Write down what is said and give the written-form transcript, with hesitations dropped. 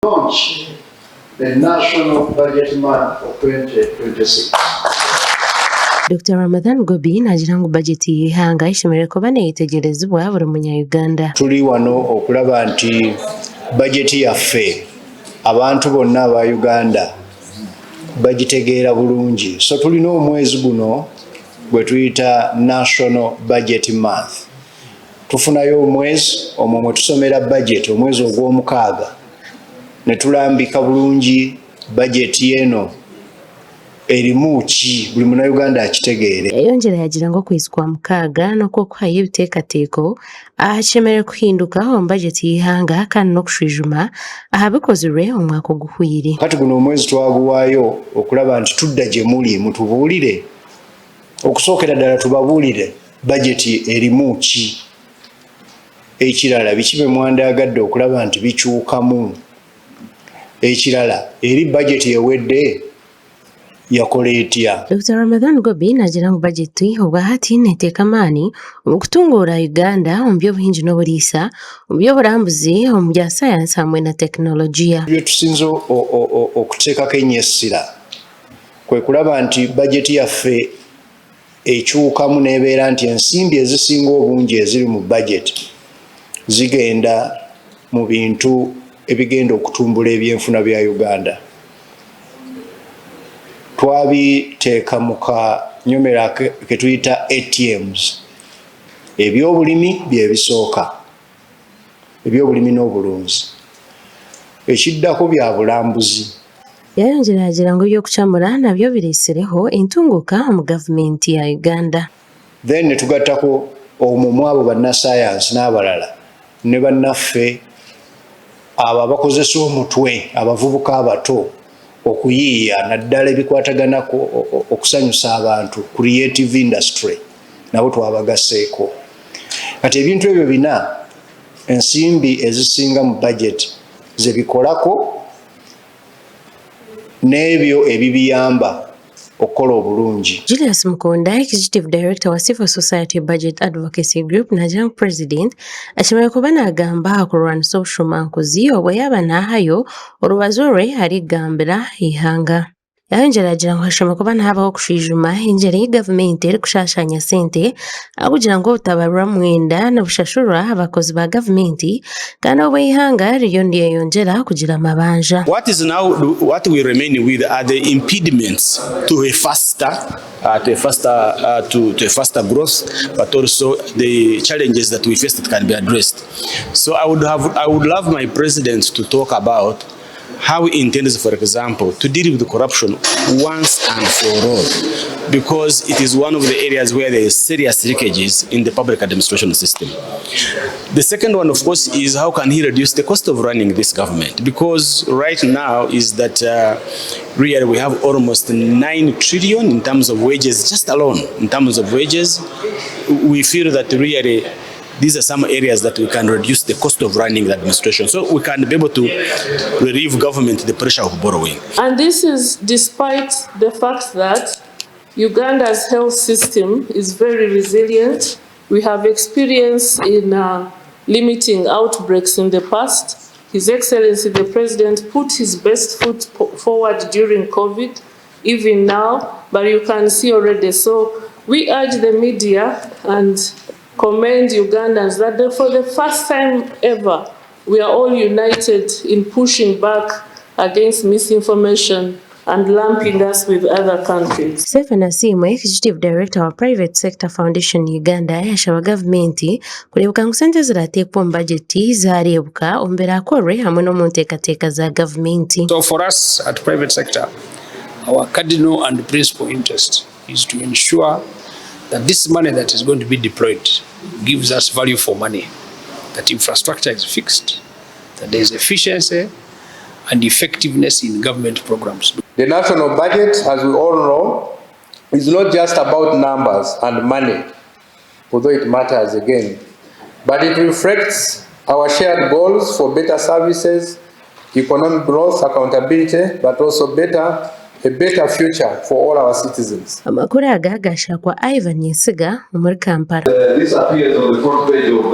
Launch the National Budget Month of 2026. Dokita Ramadhan Ggoobi naagira ngu bajeti y'eihanga eshemereire kuba neyetegyerezibwa buri munya-Uganda. Tuli wano okulaba nti bajeti yaffe abantu bonna aba Uganda bagitegeera bulungi. So tulina omwezi guno gwe tuyita National Budget Month. Tufunayo omwezi omwo mwe tusomera bajeti, omwezi ogw'omukaaga, ne tulambika bulungi bajeti eno erimu ki, buli munnayuganda akitegeere. Yayongyera yaagira ngu okwezi kwa mukaaga n'okw'okuhayo ebiteekateeko aha kishemereire kuhinduka omu bajeti y'eihanga kandi n'okushwijuma aha bikozirwe omwaka oguhweire. Kati guno omwezi twaguwaayo okulaba nti tudda gye muli mutubuulire, okusookera ddala tubabuulire bajeti erimu ki, ekirala biki bye mwandyagadde okulaba nti bikyukamu, ekirala eri bajeti ewedde yakola etya. Dokita Ramadhan Ggoobi naagira ngu bajeti obwahati neteeka amaani omu kutunguura Uganda omu by'obuhingi n'oburiisa, omu by'oburambuzi, omu bya sayansi hamwe na tekinologiya. Bye tusinze okuteekako ennyo essira kwe kulaba nti bajeti yaffe ekyukamu n'ebeera nti ensimbi ezisinga obungi eziri mu bajeti zigenda mu bintu ebigenda okutumbula ebyenfuna bya Uganda. Twabiteeka mu kanyomero ke tuyita ATMs. Ebyobulimi bye bisooka, ebyobulimi n'obulunzi. Ekiddako bya bulambuzi. Yayongyera yaagira ngu eby'okukyamura nabyo bireetsireho entunguuka omu gavumenti ya Uganda. Then ne tugattako omwo mu abo bannasayansi n'abalala ne bannaffe abo abakozesa omutwe, abavubuka abato okuyiiya naddala ebikwatagana okusanyusa abantu, creative industry, nabo twabagaseeko. Kati ebintu ebyo bina ensimbi ezisinga mu budget ze bikolako n'ebyo ebibiyamba okukola obulungi. Julius Mukonda, Executive Director wa Civil Society Budget Advocacy Group, naagira ngu Purezidenti ashemereire kuba naagamba aha kurwanisa obushomankuzi obwo yaaba naahayo orubazo rwe arikugambira eihanga. Yayongyera yaagira ngu hashemereire kuba nihabaho okushwijuma engyeri ei gavumenti erikushashanya sente ahabw'okugira ngu obutabarwa mwenda nibushashurwa abakozi ba gavumenti kandi obwo eihanga ririyo niryeyongyera kugira amabanja. What is now what we remain with are the impediments to a faster to a faster to, to a faster growth, but also the challenges that we face that can be addressed. So I would love my president to talk about how he intends, for example, to deal with corruption once and for all, because it is one of the areas where there is serious leakages in the public administration system. The second one, of course, is how can he reduce the cost of running this government? Because right now is that really we have almost 9 trillion in terms of wages, just alone, in terms of wages. We feel that really these are some areas that we can reduce the cost of running the administration. So we can be able to relieve government the pressure of borrowing. And this is despite the fact that Uganda's health system is very resilient. We have experience in limiting outbreaks in the past. His Excellency the President put his best foot forward during COVID, even now, but you can see already. So we urge the media and commend Ugandans that for the first time ever, we are all united in pushing back against misinformation and lumping us with other countries. Stephen Asiimwe, Executive Director wa Private Sector Foundation Uganda, yashaba gavumenti kureebeka ngu sente ezirateekwa omu bajeti zareebuka omu birakorwe hamwe n'omu nteekateeka za gavumenti. So for us at private sector, our cardinal and principal interest is to ensure that this money that is going to be deployed gives us value for money, that infrastructure is fixed, that there is efficiency and effectiveness in government programs. The national budget, as we all know, is not just about numbers and money, although it matters again, but it reflects our shared goals for better services, economic growth, accountability, but also a better future for all our citizens. Amakuru aga gashakwa Ivan Nyesiga omuri Kampala. This appears on the front page of